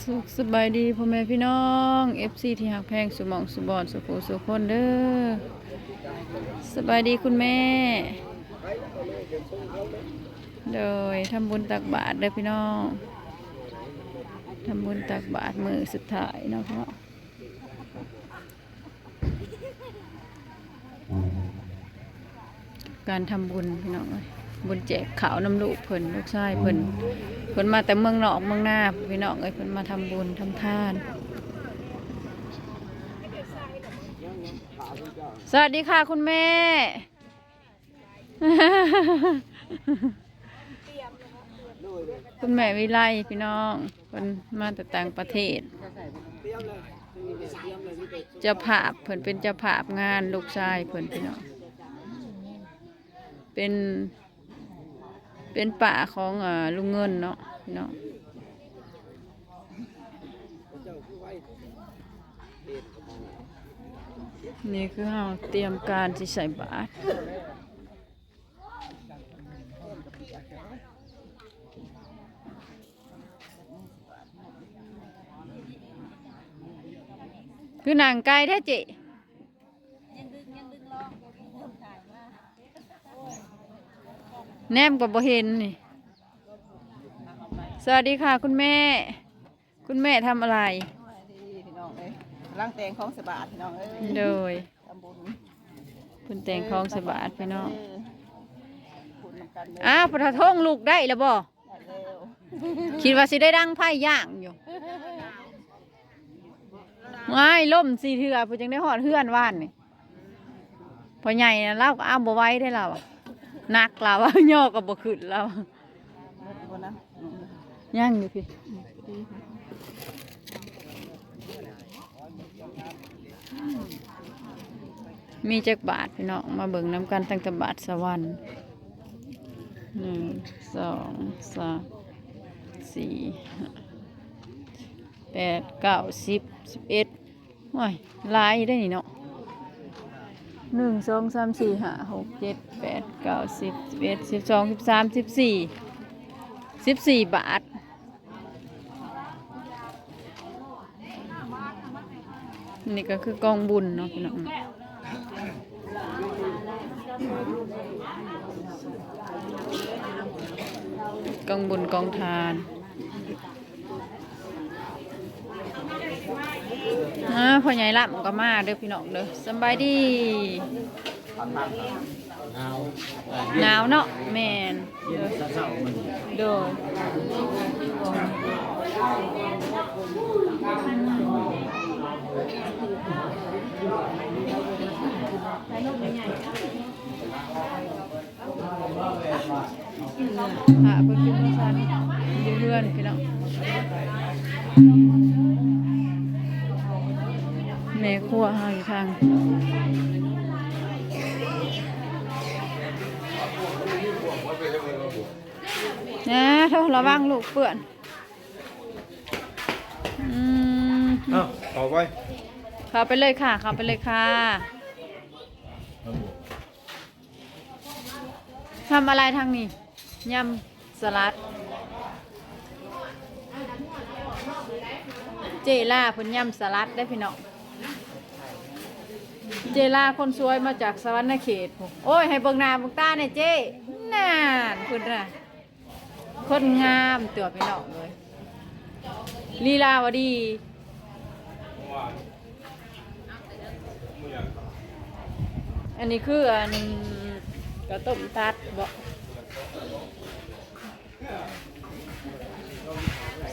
ສຸກສະບາຍດີພໍ່ແມ່ພີ່ນ້ອງ ເອັຟຊີ ທີ່ຮັກແພງ ສູ່ໝ່ອງສູ່ບ່ອນ ສູ່ຜູ້ສູ່ຄົນເດີ. ສະບາຍດີຄຸນແມ່. ໂດຍ ທຳບຸນຕັກບາດເດີພີ່ນ້ອງ, ທຳບຸນຕັກບາດມື້ສຸດທ້າຍເນາະ. ການທຳບຸນພີ່ນ້ອງເອີຍ, ບຸນແຈກເຂົ້ານຳລູກເພິ່ນ ລູກຊາຍເພິ່ນ, ເພິ່ນມາແຕ່ເມືອງນອກເມືອງນາພີ່ນ້ອງເອີຍ, ເພິ່ນມາທຳບຸນທຳທານ. ສະຫວັດດີຄ່ະຄຸນແມ່. ຄຸນແມ່ວິໄລພີ່ນ້ອງ, ເພິ່ນມາແຕ່ຕ່າງປະເທດ. ເຈົ້າພາບ ເພິ່ນເປັນເຈົ້າພາບງານລູກຊາຍເພິ່ນພີ່ນ້ອງ, ເປັນ ເປັນປ້າຂອງ ອາ ລຸງເງິນເນາະພີ່ນ້ອງ. ນີ້ຄືເຮົາຕຽມການຊິໃສ່ບາດ. ຄືນັ່ງໄກແທ້ເຈ້? ແນມກໍບໍ່ເຫັນນີ້. ສະຫວັດດີຄ່ະຄຸນແມ່. ຄຸນແມ່ທຳອະໄລ? ໂອ້ຍ ດີພີ່ນ້ອງເອີຍ, ກຳລັງແຕ່ງຂອງໃສ່ບາດພີ່ນ້ອງເອີຍ. ໂດຍ ທຳບຸນ ເພິ່ນແຕ່ງຂອງໃສ່ບາດພີ່ນ້ອງ. ເອີ ບຸນນຳກັນເດີ. ອ້າວ ພະທະທົ່ງລຸກໄດ້ແລ້ວບໍ່? ໄດ້ແລ້ວ. ຄິດວ່າຊິໄດ້ດັງໄຟຍ່າງຢູ່. ວ້າຍ ລົ້ມສີ່ເທື່ອພຸ້ນ ຈັ່ງໄດ້ຮອດເຮືອນວານນີ້. ພໍ່ໃຫຍ່ນະ ລາວກໍເອົາບໍ່ໄຫວເດ້ລາວ, ໜັກລາວ, ຍໍກໍບໍ່ຂຶ້ນລາວ. ຍັງຢູ່ພີ້. ມີຈັກບາດພີ່ນ້ອງ? ມາເບິ່ງນຳກັນ ຕັ້ງແຕ່ບາດສະຫວັນ. ໜຶ່ງ ສອງ ສາມ ສີ່ ຫ້າ ແປດ ເກົ້າ ສິບ ສິບເອັດ. ໂອ້ຍ ຫຼາຍຢູ່ເດ້ນີ້ເນາະ. ໜຶ່ງ ສອງ ສາມ ສີ່ ຫ້າ ຫົກ ເຈັດ ແປດ ເກົ້າ ສິບ ສິບເອັດ ສິບສອງ ສິບສາມ ສິບສີ່ ສິບສີ່ບາດ. ນີ້ກໍຄືກອງບຸນເນາະພີ່ນ້ອງ, ກອງບຸນກອງທານ. ອ່າ ພໍ່ໃຫຍ່ລຳກໍມາເດີພີ່ນ້ອງເດີ. ສະບາຍດີ. ໜາວ ໜາວເນາະ. ແມ່ນ ເຢັນເຊົ້າໆ ມື້ນີ້. ໂດຍ ພະເພິ່ນຢູ່ເຮືອນພີ່ນ້ອງ, ແມ່ຄົວເຮົາຢູ່ທາງ ແນ່ ໂທ້ ລະວັງລູກເປື້ອນ. ອືມ ອ້າວ ເຂົ້າໄປ ເຂົ້າໄປເລີຍຄ່ະ ເຂົ້າໄປເລີຍຄ່ະ. ທຳອະໄລທາງນີ້? ຍຳສະຫຼັດ. ເຈ້ລາເພິ່ນຍຳສະຫຼັດເດ້ພີ່ນ້ອງ. ເຈ້ລາຄົນສວຍມາຈາກສະຫວັນນະເຂດພຸ້ນ. ໂອ້ຍ ໃຫ້ເບິ່ງໜ້າເບິ່ງຕາແດ່ເຈ້. ນັ້ນ ພຸ້ນນະ ຄົນງາມຕົວະພີ່ນ້ອງເອີຍ. ລີລາວະດີ. ອັນນີ້ຄືອັນເຂົ້າຕົ້ມຕັດບໍ?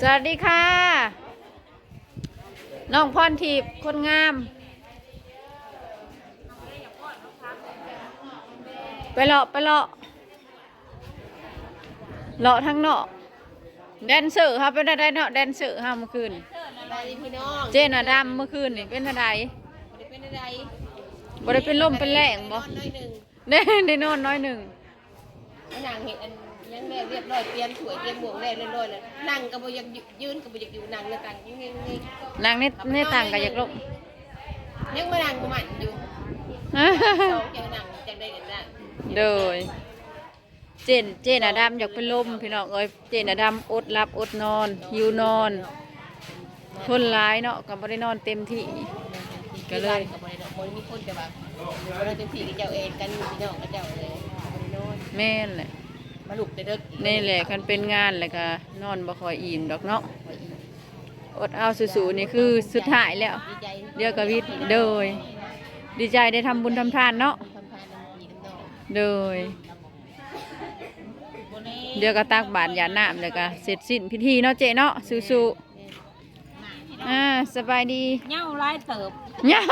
ສະຫວັດດີຄ່ະ ນ້ອງພອນທິບ ຄົນງາມ. ໄປເລາະ ໄປເລາະ. ເລາະທາງນອກ. ແດນເຊີເຮົາເປັນແນວໃດເນາະ? ແດນເຊີເຮົາມື້ຄືນ ສະບາຍດີພີ່ນ້ອງ. ເຈນອາດຳມື້ຄືນນີ້ເປັນແນວໃດ? ບໍ່ໄດ້ເປັນແນວໃດ ບໍ່ໄດ້ເປັນລົມເປັນແລ້ງບໍ? ໄດ້ ໄດ້ນອນໜ້ອຍໜຶ່ງ ໄດ້ ໄດ້ນອນໜ້ອຍໜຶ່ງ. ມານັ່ງເຮັດອັນຫຍັງແລ້ວລຽບຮ້ອຍ ປ່ຽນຖ້ວຍປ່ຽນບ່ວງແລ້ວລຽບຮ້ອຍແລ້ວ ນັ່ງກໍບໍ່ຢາກຍ- ຍ- ຢືນກໍບໍ່ຢາກຢູ່ ນັ່ງໃນຕັ່ງເງຍໆ. ນັ່ງໃນ ໃນຕັ່ງກໍຢາກລົງ ຍັງມານັ່ງບໍ່ໝັ້ນຢູ່. ສອງແຖວນັ່ງຈັ່ງໄດ້ກັນນະ. ໂດຍ ເຈນ ເຈນອາດຳຢາກເປັນລົມພີ່ນ້ອງເອີຍ. ເຈນອາດຳອົດຫຼັບອົດນອນ ຫິວນອນ. ຄົນຫຼາຍເນາະ ກໍບໍ່ໄດ້ນອນເຕັມທີ່ ກໍເລີຍ ກໍບໍ່ໄດ້ນອນ ບໍ່ໄດ້ມີຄົນ ແຕ່ວ່ານອນເຕັມທີ່ ເຂົາເຈົ້າແອນກັນ ພີ່ນ້ອງເຂົາເຈົ້າເລີຍ ບໍ່ໄດ້ນອນ. ແມ່ນແຫຼະ ມາລຸກແຕ່ເດິກ ນີ້ແຫຼະ ຄັນເປັນງານແລ້ວກໍນອນບໍ່ຄ່ອຍອີ່ມດອກເນາະ. ບໍ່ຄ່ອຍອີ່ມ ອົດເອົາສູ້ໆ ນີ້ຄືສຸດທ້າຍແລ້ວ ດີໃຈ ດຽວກໍວິດ. ໂດຍ ດີໃຈໄດ້ທຳບຸນທຳທານເນາະ. ທຳທານນຳພີ່ນຳນ້ອງ ໂດຍ ດຽວກໍຕັກບາດຢາດນ້ຳ ແລ້ວກໍເສັດສິ້ນພິທີເນາະເຈ້ເນາະ. ສູ້ໆ ອ່າ ສະບາຍດີ. ເຫງົ້າຫຼາຍເຕີບ ເຫງົ້າ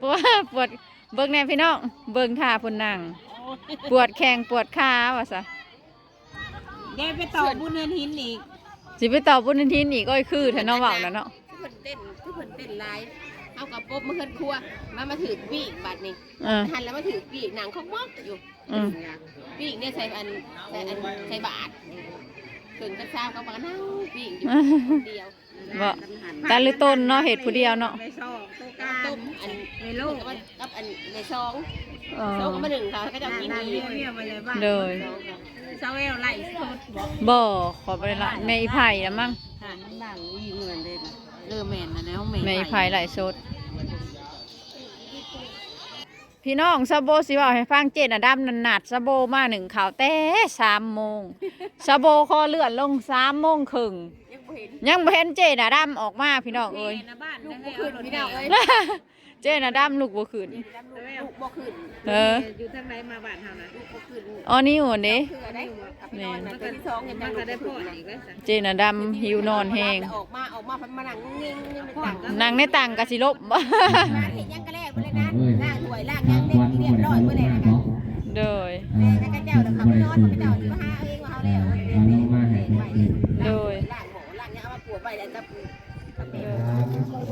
ປວດ ປວດ ເບິ່ງແດ່ພີ່ນ້ອງ ເບິ່ງທ່າເພິ່ນນັ່ງ ໂອ້ຍ ປວດແຂ້ງປວດຂາວ່າຊະ. ເດ້ ໄປຕໍ່ບຸນເຮືອນຫີນອີກ ຊິໄປຕໍ່ບຸນເຮືອນຫີນອີກ. ໂອ້ຍ ຄືແທ້ເນາະ ເວົ້ານະເນາະ ຄືເພິ່ນເຕັ້ນ ຄືເພິ່ນເຕັ້ນຫຼາຍ. ເຮົາກໍປົບມາເຮືອນຄົວ ມາ ມາຖືກປີ້ງບາດນີ້ ເອີ ຫັ້ນລະມາຖືກປີ້ງ ນັ່ງຂອກໝອກຢູ່ ອືມ ປີ້ງເດ້ ໃສ່ອັນ ໃສ່ອັນ ໃສ່ບາດ ເຄິ່ງກັບຊາວ ເຂົາກໍນັ່ງປີ້ງຢູ່ ຄົນດຽວ. ບໍ່ ແຕ່ລະຕົນເນາະ ເຮັດຜູ້ດຽວເນາະ ແມ່ຊອງ ໂຕກາງ ຕົ້ມອັນ ແມ່ໂລ ກັບອັນແມ່ຊອງ ເອີ ຊອງກໍມາໜຶ້ງເຂົາ ເຂົາເຈົ້າກິນອີກ ໂດຍ ສາວແວວໄລຟ໌ສົດບໍ່? ບໍ່ ຂໍບໍ່ໄດ້ໄລຟ໌ ແມ່ອີ່ໄຜ່ລະມັງ ນາງອີ່ເຮືອນເດ້ ເອີ ແມ່ນແລ້ວ ແມ່ ແມ່ອີ່ໄຜ່ໄລຟ໌ສົດ. ພີ່ນ້ອງ ສາວໂບຊິເວົ້າໃຫ້ຟັງ ເຈ້ນາດຳນັ້ນນັດສາວໂບມາໜຶ້ງເຂົ້າແຕ່ສາມໂມງ ສາວໂບຂໍເລື່ອນລົງສາມໂມງເຄິ່ງ ຍັງບໍ່ເຫັນ ຍັງບໍ່ເຫັນເຈ້ນາດຳອອກມາ ພີ່ນ້ອງເອີຍ ລຸກບໍ່ຂຶ້ນ ພີ່ນ້ອງເອີຍ ເຈ້ນາດຳລຸກບໍ່ຂຶ້ນ ເອີ ຢູ່ທາງໃດມາບ້ານເຮົານະ ລຸກບໍ່ຂຶ້ນ ອໍນິວເດ້ ແມ່ນ ເຈົ້ານາດຳຫິວນອນແຮງ ອອກມາ ອອກມາ ມານັ່ງງຸ້ງງິງຢູ່ໃນຕັ່ງ ນັ່ງໃນຕັ່ງກໍຊິລົ້ມບໍ່ ເຮັດຫຍັງກໍແລ້ວບໍ່ໄດ້ນັ້ນ ລ້າງຖ້ວຍລ້າງຫຍັງເລັບຮຽບຮ້ອຍໝົດແລ້ວນະ ໂດຍ ແຕ່ເຂົາເຈົ້ານະ ເຂົາໄປນອນ ເຂົາເຈົ້າຊິມາຫາເອງວ່າເຮົາແລ້ວ ໂດຍ ລ້າງໝໍ້ລ້າງຫຍັງ ເອົາມາກວດໄວ້ແລ້ວກັບ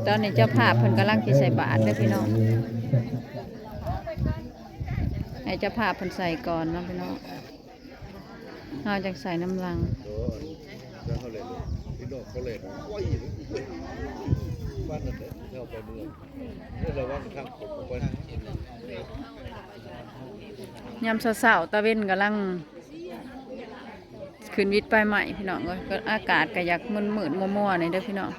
ຕອນນີ້ເຈົ້າພາບເພິ່ນກຳລັງຊິໃສ່ບາດເດີພີ່ນ້ອງ ໃຫ້ເຈົ້າພາບເພິ່ນໃສ່ກ່ອນເນາະພີ່ນ້ອງ. ເຮົາຈັ່ງໃສ່ນຳຫຼັງ ຍາມເຊົ້າໆ ຕາເວັນກຳລັງຂຶ້ນວິດປາຍໄມ້ພີ່ນ້ອງເອີຍ ກໍອາກາດກໍຢາກມືດໆ ມົວໆ ແດ່ເດີພີ່ນ້ອງ.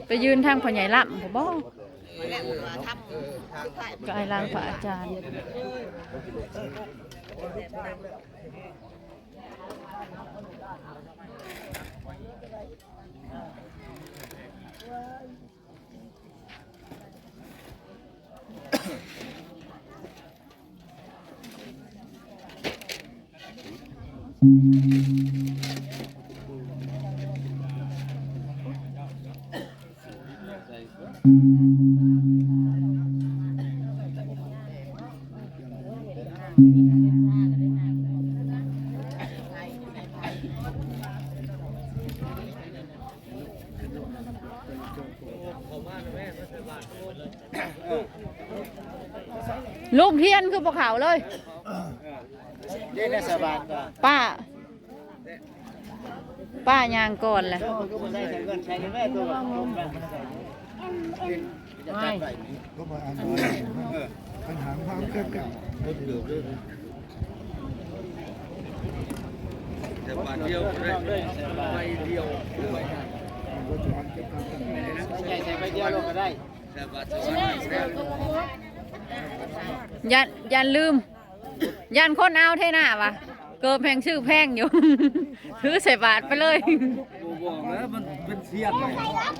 ໄປຢືນທາງພໍ່ໃຫຍ່ລ້ຳພຸ້ນບໍ່? ກາຍຮ່າງພະອາຈານ. ລຸງທຽນຄືບໍ່ເຂົ້າເລີຍ? ເດ້ນະ ສະບາຍ ປ້າ ປ້າຍ່າງກ່ອນແຫຼະ. ແຕ່ບາດດຽວກໍໄດ້ ໃບດຽວ ໃສ່ໃບດຽວໂລດກໍໄດ້. ຢ່າ ຢ່າລືມ ຢ້ານຄົນເອົາເທໜ້າວ່າ ເກີບແຮ່ງຊື້ແພງຢູ່ ຖືໃສ່ບາດໄປເລີຍ. ບໍ່ບອກແລ້ວ ມັນເປັນສຽງ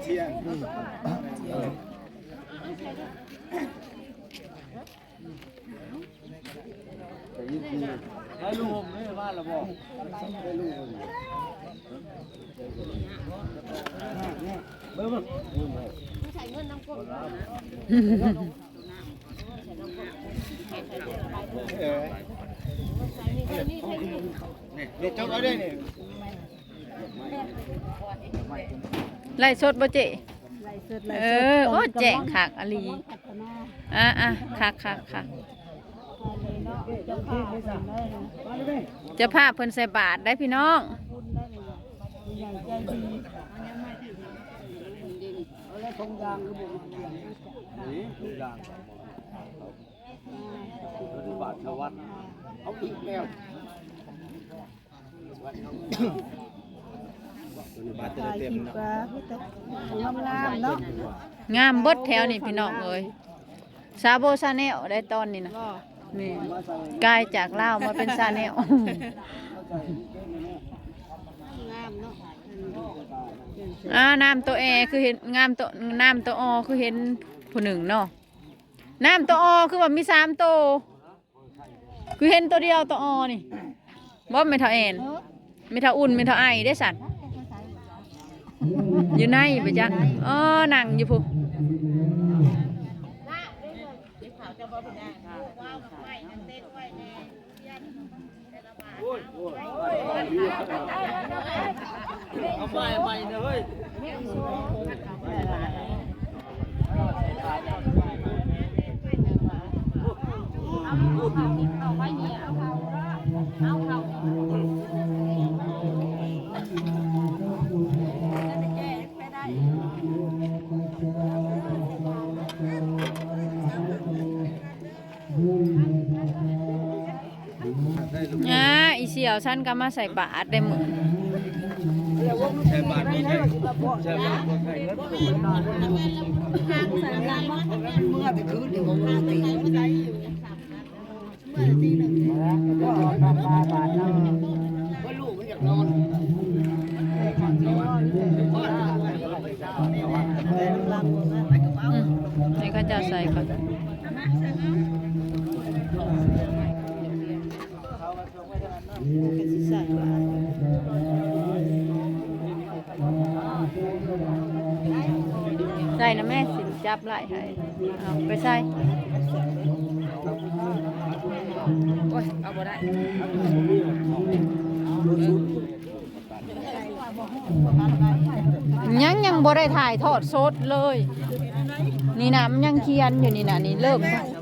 ສຽງ. ໄດ້ລູກຫົ່ມເດ້ ມາແລ້ວບໍ່? ໄດ້ລູກຫົ່ມ ເບິ່ງ ເບິ່ງ ເອີ ນີ້ ນີ້ ຈົກເອົາເດ້ນີ້. ໄລຟ໌ສົດບໍ່ເຈ້? ໄລຟ໌ສົດ ເອີ ໄລຟ໌ສົດ ໂອ້ ແຈ້ງຄັກອີ່ຫຼີ. ອ່າໆ ຄັກໆໆ ເຈົ້າພາບເພິ່ນໃສ່ບາດໄດ໋ພີ່ນ້ອງ. ເອົາອີກແລ້ວ. ບາດຈະໄດ້ເຕັມເນາະ ງາມເບິດແຖວນີ້ພີ່ນ້ອງເອີຍ. ຊາໂບຊາແນວໄດ໋ຕອນນີ້ນະ ແມ່ນ ກາຍຈາກລາວມາເປັນຊາແນວ. ງາມເນາະ ອ່າ ນ້ຳໂຕແອຄືເຫັນ ງາມໂຕ ນ້ຳໂຕອໍຄືເຫັນຜູ້ໜຶ່ງເນາະ. ນ້ຳໂຕອໍຄືວ່າມີສາມໂຕ ຄືເຫັນໂຕດຽວໂຕອໍນີ້. ບໍ່ແມ່ນເຖົ້າແອນ ແມ່ນເຖົ້າອຸ່ນ ແມ່ນເຖົ້າໄອເດ້ຊັ້ນ ຢູ່ໃນໄປຈັກ. ອໍ ນັ່ງຢູ່ພຸ້ນ. ເອົາໄປ ເອົາໄປເດີເຮີ້ຍ. ອ່າ ອີ່ສ່ຽວ ສັນກໍມາໃສ່ບາດໄດ້ມື້ ໃສ່ບາດ ໃສ່ບາດ ໃສ່ບາດ ເມື່ອແຕ່ຄືນນີ້ ເມື່ອແຕ່ຕີໜຶ່ງ ອືມ ໃຫ້ເຂົາເຈົ້າໃສ່ກ່ອນ ໃສ່ນະແມ່ ຊິຈັບໄລ່ໃຫ້ ເອົາໄປໃສ່ ໂອ້ຍ ເອົາບໍ່ໄດ້ ຍັງ ຍັງບໍ່ໄດ້ຖ່າຍທອດສົດເລີຍ ນີ້ນະ ມັນຍັງຂຽນຢູ່ນີ້ນະ ນີ້ເລີ່ມ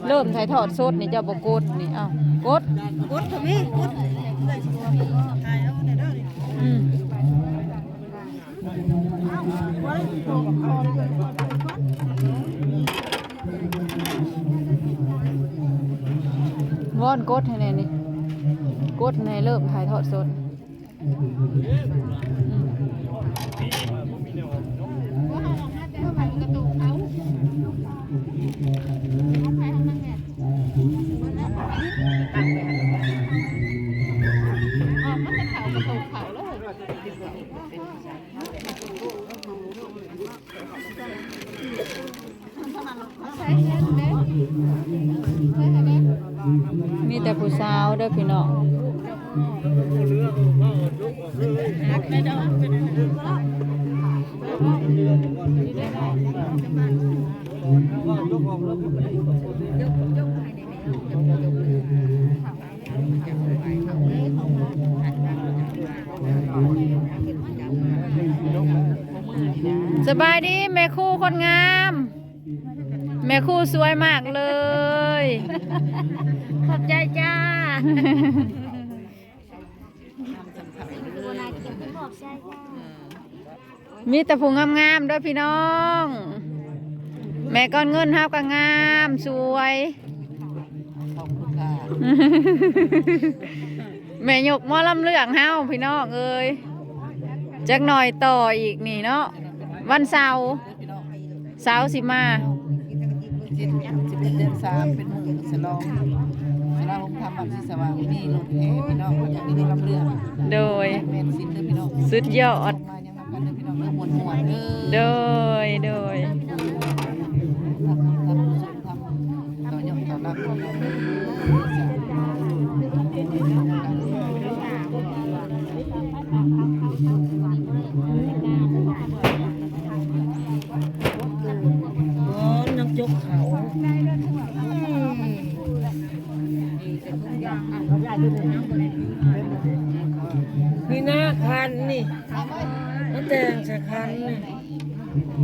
ເລີ່ມຖ່າຍທອດສົດນີ້ ເຈົ້າບໍ່ກົດນີ້ ເອົ້າ ກົດ ກົດກໍມີ ກົດ ອືມ ວອນກົດໃຫ້ແດ່ນີ້ ກົດໃຫ້ເລີ່ມຖ່າຍທອດສົດ. ມີແຕ່ຜູ້ສາວເດີພີ່ນ້ອງ ສະບາຍດີແມ່ຄູຄົນງາມ ແມ່ຄູສວຍມາກເລີຍ ຂອບໃຈຈ້າ. ມີແຕ່ຜູ້ງາມໆເດີພີ່ນ້ອງ ແມ່ກ່ອນເງິນເຮົາກໍງາມສວຍ ແມ່ຍົກໝໍລຳເລື່ອງເຮົາພີ່ນ້ອງເອີຍ ຈັກໜ່ອຍຕໍ່ອີກນີ້ເນາະ ວັນເສົາ ເສົາຊິມາ ສິບເອັດ ເດືອນສາມ ເປັນມື້ສະຫຼອງ ສະຫຼອງໂຮງທຳວັດສີສະຫວ່າງ ມີລົດແຫ່ພີ່ນ້ອງ ມາຈາກນີ້ລຳເລື່ອງ ໂດຍ ແມ່ນສິນເດີພີ່ນ້ອງ ສຸດຍອດ ມາຍັງນຳກັນເດີພີ່ນ້ອງເດີ ມ່ວນໆເດີ ໂດຍ ໂດຍ ໂອ້ ນາງຈົກເຂົາ ອືມ ນີ້ນາຄັນນີ້ ມາແຕ່ງໃສ່ຄັນນີ້. ໂ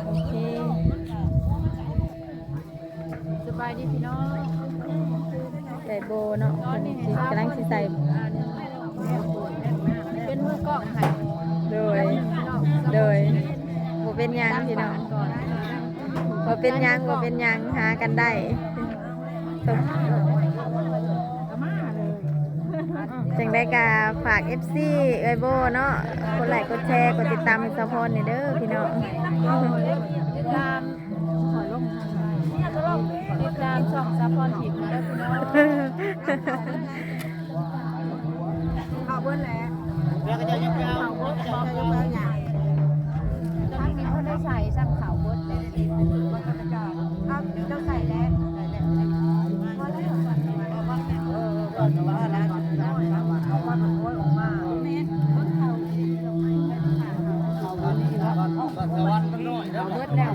ອເຄ ສະບາຍດີພີ່ນ້ອງ ໄດ້ໂບເນາະ ເພິ່ນຊິ ກຳລັງຊິໃສ່ ອັນ ຫຍັງພີ່ນ້ອງ ບໍ່ເປັນຫຍັງ ບໍ່ເປັນຫຍັງ ຫາກັນໄດ້. ຈັ່ງໃດກໍຝາກເອັຟຊີເອື້ອຍໂບເນາະ ກົດໄລກົດແຊ ກົດຕິດຕາມໃຫ້ສາວພອນແດ່ເດີພີ່ນ້ອງ. ຕິດຕາມ ຕິດຕາມຊ່ອງສາວພອນທິບເດີພີ່ນ້ອງ. ເຂົ້າເບິດແຫຼະ ແລ້ວກໍເຈົ້າຍັງໄປເອົາ ເຂົ້າເບິດ ເຈົ້າຍັງໄປເອົາຫຍັງ? ທັງນີ້ເພິ່ນໄດ້ໃສ່ຊ້ຳເຂົ້າເບິດແລ້ວ ເອົາ ເຈົ້າໃສ່ແລ້ວ ໃສ່ແລ້ວ ພໍແລ້ວ ເອີ ເອີ ເອີ ເອົາມາ ເອົາມາ ແມ່ນ ເບິ່ງເຂົ້າ ເຂົ້າອັນນີ້ລະ ເຂົ້າສະຫວັນມັນນ້ອຍແລ້ວ ເບິດແລ້ວ.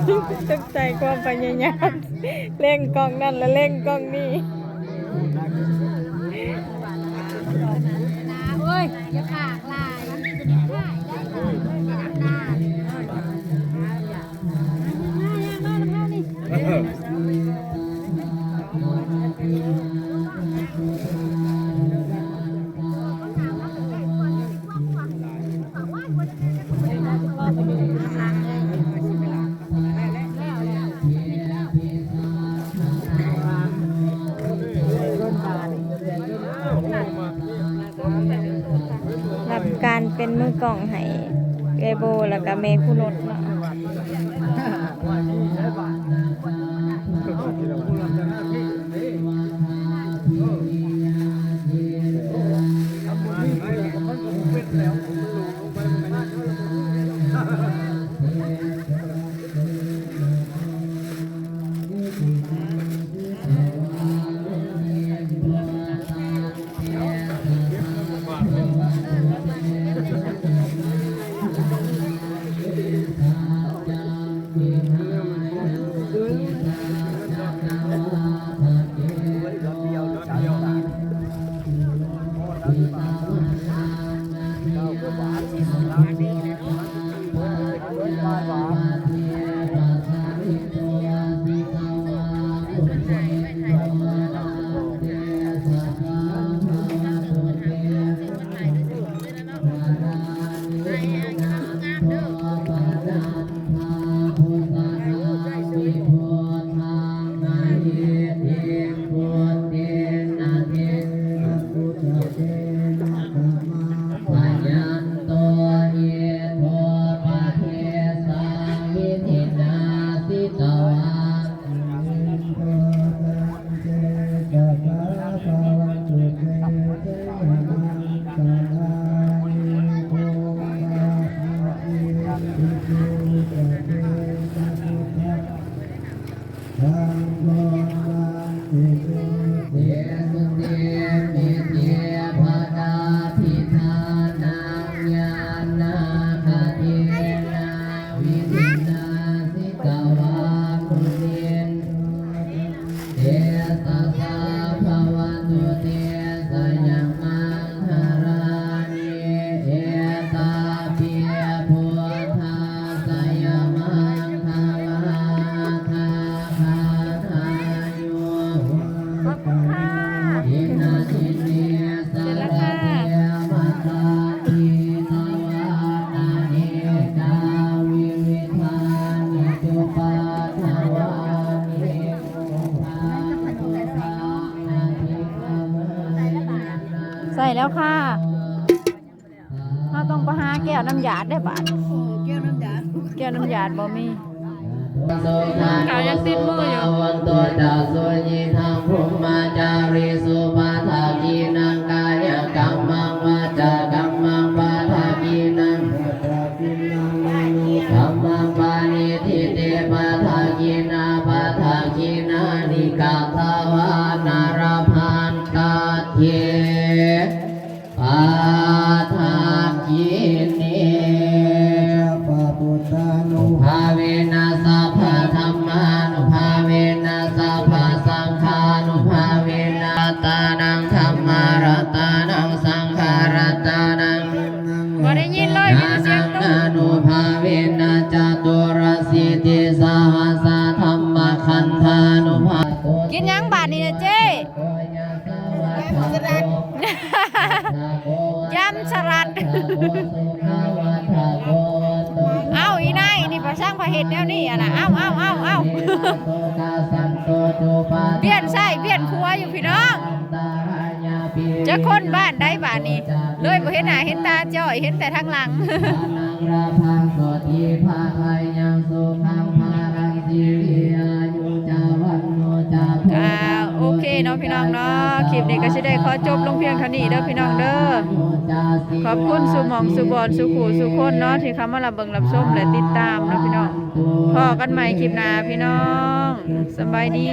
ຕ້ອງໃຊ້ຄວາມພະຍາຍາມ ເລັ່ງກ້ອງນັ້ນ ແລະ ເລັ່ງກ້ອງນີ້. ໂອ້ຍ ຢ່າປາກຫຼາຍ ໄດ້ ໄດ້ ໄດ້ ໄດ້ ຮັບການເປັນມືກ້ອງໃຫ້ເອື້ອຍໂບ ແລ້ວກະແມ່ຄູນົດເນາະ. ໃສ່ແລ້ວຄ່າ. ເຮົາຕ້ອງໄປຫາແກ້ວນ້ຳຢາດເດ້ບາດ. ເອີ ແກ້ວນ້ຳຢາດ ແກ້ວນ້ຳຢາດບໍ່ມີ. ເຂົາຍັງຕິດມືຢູ່. Hotu ca suyiṭṭhaṃ brahmacārisu, padakkhiṇaṃ kāyakammaṃ vācākammaṃ padakkhiṇaṃ, padakkhiṇaṃ manokammaṃ paṇidhī te padakkhiṇā, padakkhiṇāni katvāna labhantatthe padakkhiṇe. Sabbabuddhānubhāvena sabbadhammānubhāvena sabbasaṅghānubhāvena ratanaṃ dhammaratanaṃ saṅgharatanaṃ ບໍ່ໄດ້ຍິນເລີຍ ມີແຕ່ສຽງຕູ້. Nānubhāvena caturāsītisahassadhammakkhandhānubhā ກິນຫຍັງບາດນີ້ນະເຈ້? ຢຳສະຫຼັດ. ເອົ້າ ອີນາຍນີ້ ພະສັງພະເຮັດແນວນີ້ຫັ້ນນະ. ເອົ້າ ເອົ້າ ເອົ້າ ເອົ້າ ປ່ຽນຊ້າຍປ່ຽນຂວາຢູ່ພີ່ນ້ອງ. ຈັກຄົນບ້ານໃດບາດນີ້ ເລີຍບໍ່ເຫັນໜ້າເຫັນຕາຈ້ອຍ ເຫັນແຕ່ທາງຫຼັງ. ກະໂອເຄເນາະພີ່ນ້ອງເນາະ ຄລິບນີ້ກໍຊິໄດ້ຂໍຈົບລົງພຽງເທົ່ານີ້ເດີພີ່ນ້ອງເດີ. ຂອບຄຸນສູ່ໝ່ອງສູ່ບ່ອນສູ່ຄູ່ສູ່ຄົນເນາະ ທີ່ເຂົ້າມາຮັບເບິ່ງຮັບຊົມ ແລະ ຕິດຕາມເນາະພີ່ນ້ອງ. ພໍ້ກັນໃໝ່ຄລິບໜ້າພີ່ນ້ອງ ສະບາຍດີ.